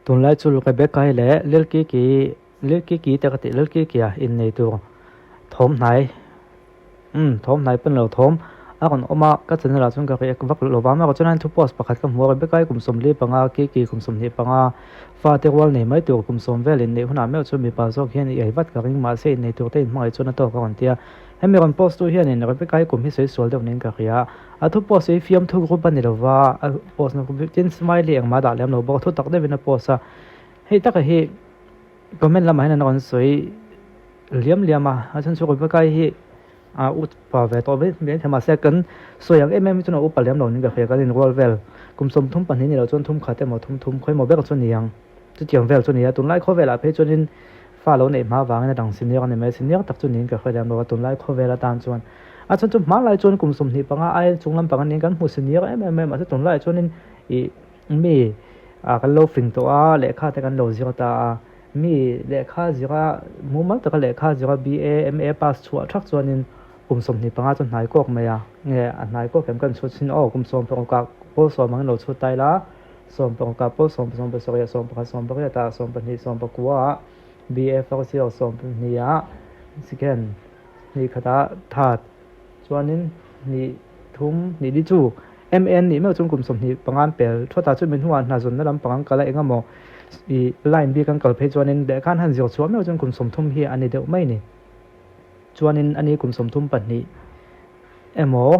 Tunlai chu Rebecca-i leh Lilkiki, Lilkiki te ka tih Lilkiki-a innei tur thawmhnai, umm thawmhnai pawn lo thawm a rawn awm a, ka channel ah chuan ka react vak lo vang erawh chuan thu post pakhat ka hmu a, Rebecca-i kum 45, Kiki kum 25, fate rual nei mai tur kum 10 vel inneih hunah meuh chuan mipa zawk hian i ei vat ka ring mahse innei tur te inhmangaih chuan a tawk a rawn ti a. Hemi rawn post tu hianin Rebecca-i kum hi sawi sual deuh niin ka hria. A thu post hi fiamthu group a ni lova, a post na group tin smiley engmah a dah lem lo bawk a, thu tak deuhin a post a. Hei taka hi comment lamah hian an rawn sawi liam liam a, a chhan chu Rebecca-i hi a upa ve tawh mai maithei mahse kan sawi ang em em hi chuan a upa lem lo niin ka hria, kan inrual vel kum 32 ni loh chuan thum khat emaw thum thum khawimaw ber chu a ni ang. Chutiang vel chu a ni a, tunlai khawvelah phei chuanin fa lo neih hma avangin a dang senior a ni mai, senior tak chu niin ka hre lem lo a, tunlai khawvel atan chuan a chhan chu hmanlai chuan kum 25 aia chung lampang aniang kan hmu senior em em mai mahse tunlaiah chuanin ih mi ah kan lo fing tawh a, lehkha te kan lo zir ta a, mi lehkha zira mumal taka lehkha zira BA, MA pass chhuah thak chuanin kum 25 chu hnai kawk mai a, nge a hnai kawk em kan chhut chin aw kum 16 ah pawl sawm angin lo chhut ta ila. 16 pawl 77 11 18 ah 12 19 ah BA first year 12 ah second hnih khatah third chuanin hnih thum hnih li chu MA an nih meuh chuan kum 25 an pel thawt a chumi hnuah hna zawnna lampang an kal a engemaw ih line bik an kal phei chuanin lehkha an han zir chhuah meuh chuan kum 30 hi a ni deuh mai ni chuanin ani kum 32 emaw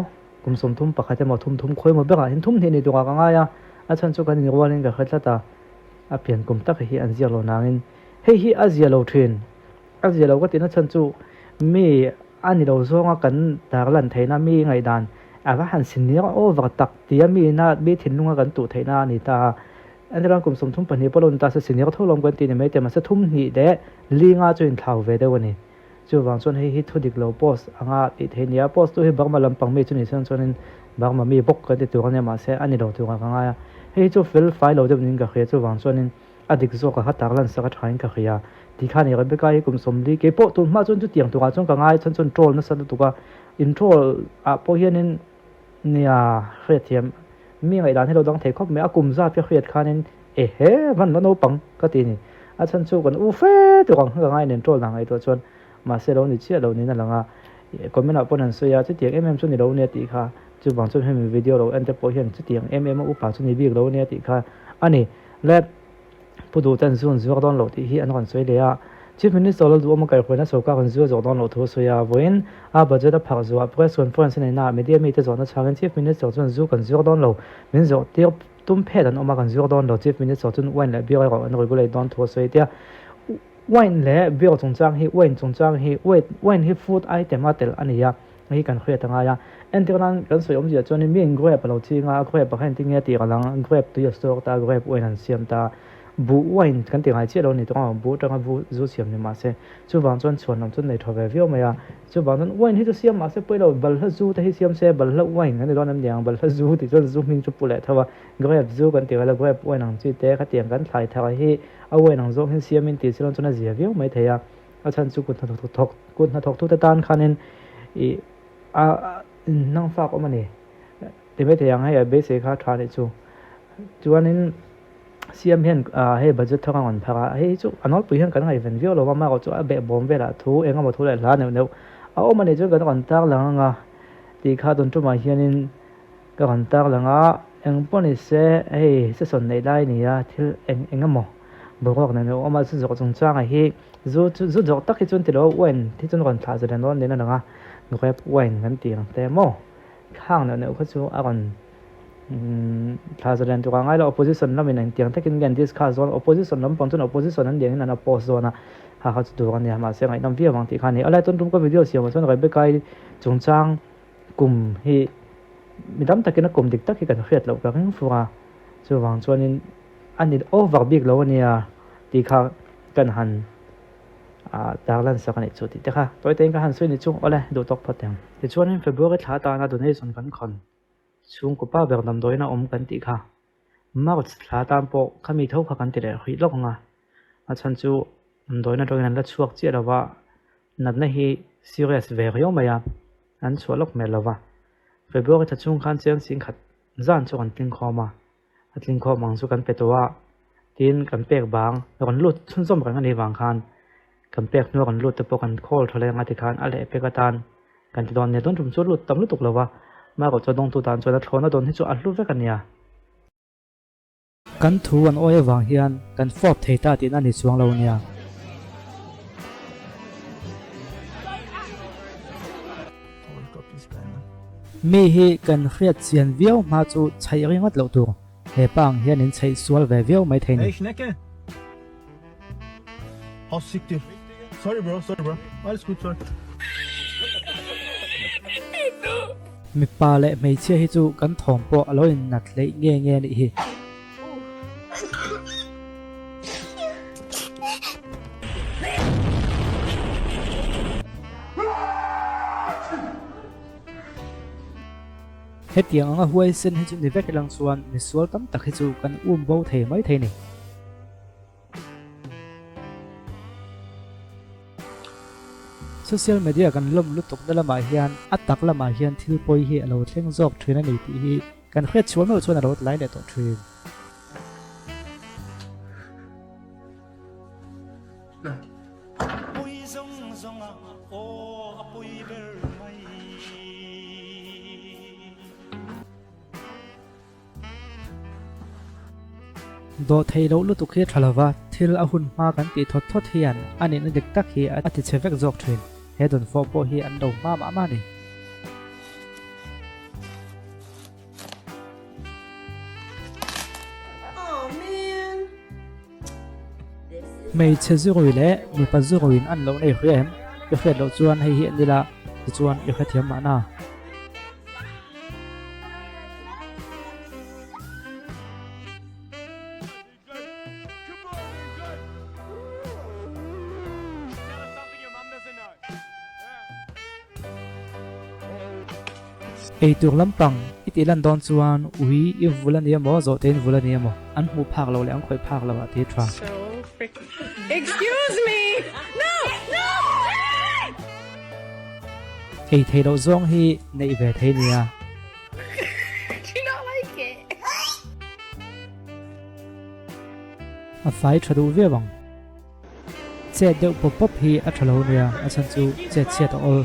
Kum 31 emaw thum thum khawi emaw berah hian thum hnih ni turah ka ngai a, a chhan chu kan inrualin ka hre tlat a, a pian kum tak hi an ziak lo nangin hei hi a zia lo thin. A zia lo ka tihna chhan chu mi a ni lo zawnga kan tarlan theihna mi ngaihdan a va han senior over tak tia mi ina mi thinlunga kan tuh theihna a ni ta a. Entirang kum 32 pawh lo ni ta se senior tho lawm kan tih ni mai te mahse thum hnih leh li nga chu inthlau ve deuh a ni. Chuvang chuan hei hi thu dik lo post anga tih theih nia, post tu hi Burma lampang mi chu ni chuan chuanin Burma mi bawk kan ti tur ania mahse a ni lo turah ka ngai a, hei hi chu fel fai lo deuh niin ka hria chuvang chuanin a dik zawk a kha tar lan sak a tha in ka hria ti kha ni Rebecca hi kum 40 kei pawh tun hma chuan chutiang turah chuan ka ngai chuan chuan troll nasa lutuk a, in troll ah pawh hianin nia hriatthiam mi ngaihdan hi lo dang thei khawp mai a kum zat ka hriat khanin Ehe, van la naupang ka ti ni. A chhan chu kan u fe tur ang ka ngai nen troll hna ngaihtuah chuan mahse lo ni chiah lo niin a lang a. Comment ah pawn an sawi a, chutiang em em chu ni lo nia tih kha. Chuvang chuan hemi video lo en te pawh hian chutiang em em a upa chu ni bik lo nia tih kha a ni. Le Pu Duh ten zu an zuar dawn loh tih hi an rawn sawi leh a. Chief Minister Lalduhawma kaihhruaina sorkar an zuar zawh dawn loh thu a sawi a. Vawiin a budget a phak zuah press conference a neihnaah media mite zawhna chhangin Chief Minister chuan zu kan zuar dawn lo min zawh tir Tum phet an awm a, kan zuar dawn lo. Chief Minister chuan wine leh beer erawh an regulate dawn thu a sawi tia. Wine leh beer chungchang hi, wine chungchang hi, wine hi food item a telh a ni a, hei hi kan hriat a ngai a. Entir nan kan sawi awmzia chuanin miin grape a lo ching a, grape ah khan engtin nge tir a lang, grape tui a store ta, grape wine an siam ta. Buh wine kan ti ngai chiah lo a ni tawng a, buh atanga buh zu siam ni mahse chuvang chuan chhuan lam chu nei tha ve viau mai a. Chuvang chuan wine hi chu siam mahse pawi lo, balhla zu te hi siam se, balhla wine kan ti dawn em ni ang, balhla zu tih chuan zu hming chu pu leh tho a, grape zu kan ti vel a, grape wine ang chi te khatiang kan thlai thar hi a wine ang zawng hian siamin tih silawm chuan a zia viau mai thei a, a chhan chu kut hnathawk thawk kut hnathawk tute tan khanin ih a hnang fak awm a ni ti mai thei ang hei a beisei kha tha nih chu chuanin. Siam hian hei budget thar a rawn phar a, hei hi chu a nawlpui hian kan ngaihven viau lo va, amaherawh chu a behbawm velah thu eng emaw thu leh hla neuh neuh a awm a nih chuan kan rawn tar lang ang a tih kha tun tumah hianin ka rawn tar lang a, eng pawh ni se hei session neih lai a ni a, thil eng eng emaw boruak neuh neuh a awm a, zu zawrh chungchangah hi zu chu zu zawrh tak hi chuan ti lo wine hi chuan rawn thlah zalen dawn niin a lang a, grape wine kan tih ang te maw khang neuh neuh kha chu a rawn. Thla zalen tura ngai lo opposition lamin engtiang takin nge an discuss dawn opposition lampang chuan opposition an lian in an oppose dawn a ha kha chu tur a nia mahse ngaihnawm viau ang tih kha a ni a lai tawn tum ka video siamah chuan Rebecca-i chungchang kum hi mi tam takin a kum dik tak hi kan hriat loh ka ring fur a chuvang chuanin a ni over bik lo a nia tih kha kan han ah tarlan sak a nih chu tih te kha tawi tein ka han sawi ni chu awle duh tawk phawt ang. Tichuanin February thla atana donation kan khawn. Chhungkaw pa ber damdawiin a awm kan tih kha March thla tan pawh khami tho kha kan ti leh hrih lawk ang a, a chhan chu damdawiin atangin an la chhuak chiah lo va, natna hi serious ve riau mai a, an chhuah lawk hmel lo va. February thla chhung khan chiang sing khat zan chu kan tling khawm a, a tling khawm ang chu kan pe tawh a. Tin, kan pek bang rawn lut chhunzawm reng a nih vang khan kan pek hnua rawn lut te pawh kan khawl tha leng a tikhan a leh pek atan kan ti dawn nia. Tun tum chu lut tam lutuk lo va, amaherawhchu chu a dawngtu tan chuan a thlawhna dawn hi chu a hlu vek a nia. Kan thu an awi avang hian kan fawp thei ta tihna a ni chuang lo nia. Mi hi kan hriat chian viau hma chu chhaih ringawt loh tur. He pa ang hian in chheih sual ve viau mai thei ni. Hey Schnecke! How sick dir. Sorry bro, sorry bro. Alles gut, sorry. Mipa leh hmeichhia hi chu kan thawm pawh a lo in nat hleih nge nge a nih hi. Hetiang anga huaisen hi chu ni vek ilang chuan misual tam tak hi chu kan um bo thei mai thei ni. Social media kan lawm lutuk na lamah hian a tak lamah hian thil pawi hi a lo thleng zawk thin a ni tih hi kan hriat chhuah meuh chuan a lo tlai leh tawh thin. Dawh theih loh lutuk hi a tha lova, thil a hun hma kan tih thawt thawt hian a nihna dik tak hi a ti chhe vek zawk thin. He dawnfawh pawh hi an lo hma mah mah a ni. Hmeichhe zurui leh mipa zuruiin an lo nei hria em? I hriat loh chuan hei hi an ila tichuan i hrethiam mahna. Eitur lampang i tih lan dawn chuan ui i vul a ni emaw, zawhte in vul a ni emaw, an hmuh phak lo leh an khawih phak lo ah ti tha. Ei theih loh zawng hi neih ve thei nia. A fai tha duh viau ang. Chet deuh pawp pawp hi a tha lo nia, a chhan chu chet chhiat a awl.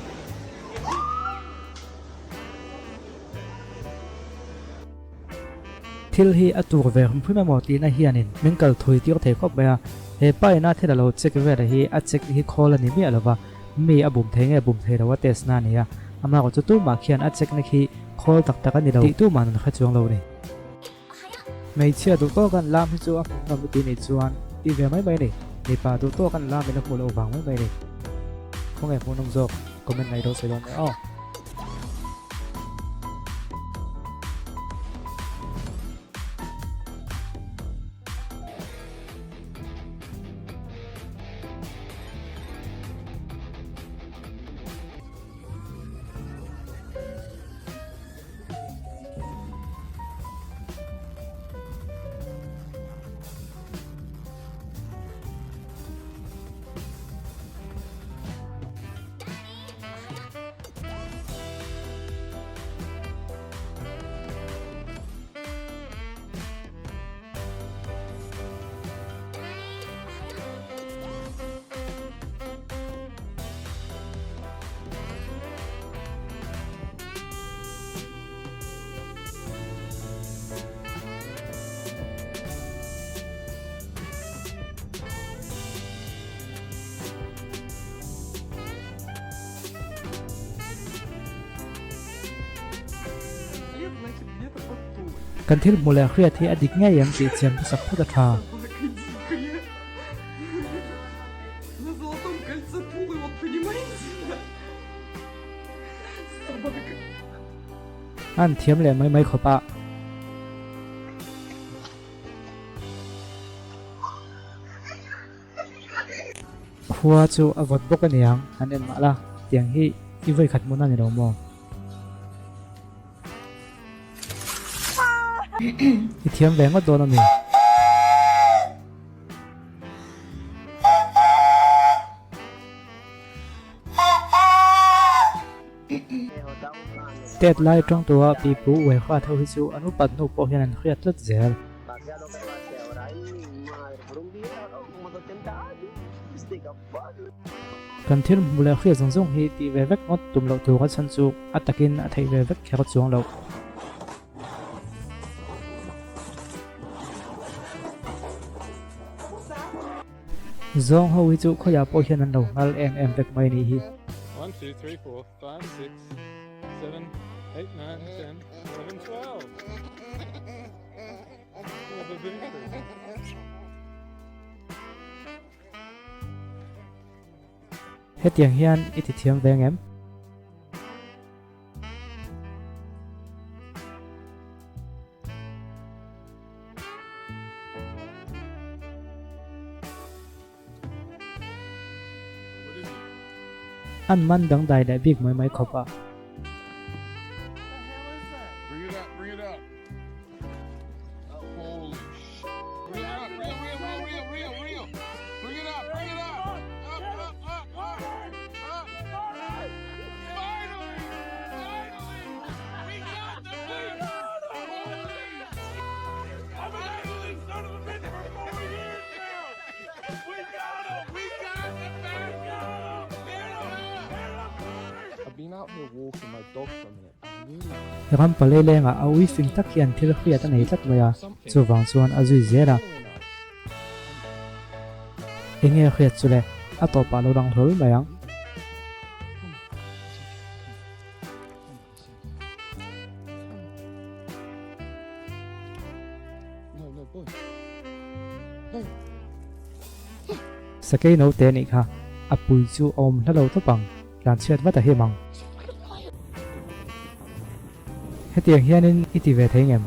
Thil hi a tur ve hrim hrim emaw tihna hianin min kal thui tir thei khawp mai a, he pa ina thil a lo check vel hi a check hi khawl a ni miah lova, mi a bum thei nge bum thei lo a test na a ni a, amaherawhchu chu tumah khian a check na khi khawl tak tak a ni lo tih tumah an hre chuang lo a ni. Hmeichhia duh tawk an lam hi chu a hmuh nawm i ti nih chuan ti ve mai mai a ni. Mipa duh tawk an lam in a hmuh loh vang mai mai a ni. Khawnge hmuh nawm zawk comment ngaih dawn sawi dawn nia aw. Kan thil hmuh leh hriat hi a dik ngei em tih chian hmasak phawt a tha. An thiam leh mai mai khawp a. Khua chu a vawt bawk a niang, han en mah la, tiang hi i vawi khat hmun a ni lo maw? I thiam ve ngawt dawn a mi? Tet lai atang tua pipu uai hrat ho hi chu an upat hnu pawh hian an hriat tlat zel. Kan thil hmuh leh hriat zawng zawng hi tih ve vek ngawt tum loh tur a chhan chu a takin a theih ve vek kher chuang loh. Zawng ho hi chu khawiah pawh hian an lo nghal em em vek mai nih hi. Hetiang hian i ti thiam ve ngem? An man dangdai leh bik mai mai khawp a. Ram palei lengah a ui fing tak hian thil hriat a nei tlat mai a, chuvang chuan a zui zel a. Enge hriat chu le, a tawpah lo dang hlawl mai ang. Sakei naute anih kha, a pui chu a awm hla lo tawp ang, tlan chhiat vat a him ang. Hetiang hianin i ti ve thei ngem?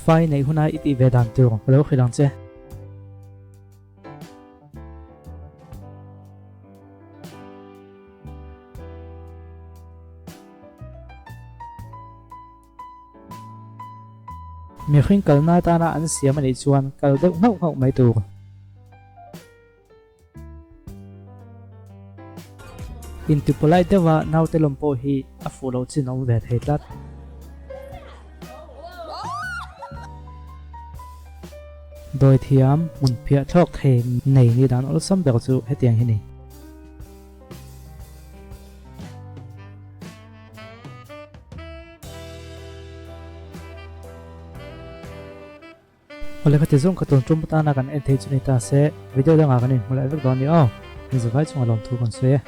Fai neih huna i tih ve dan tur ka lo hrilh ang che. Mihring kalna atana an siam anih chuan kal deuh nghauh nghauh mai tur. Inti polite deuha naute lawm pawh hi a fuh loh chin a awm ve thei tlat. Dawi thiam hmun phiah thlawk thei nei ni dan awlsam ber chu hetiang hi ni. Awle ka ti zawng ka tun tum atana kan en thei chu ni ta se video dangah kan inhmu leh vek dawn ni aw. Min zavai chunga lawmthu kan sawi e.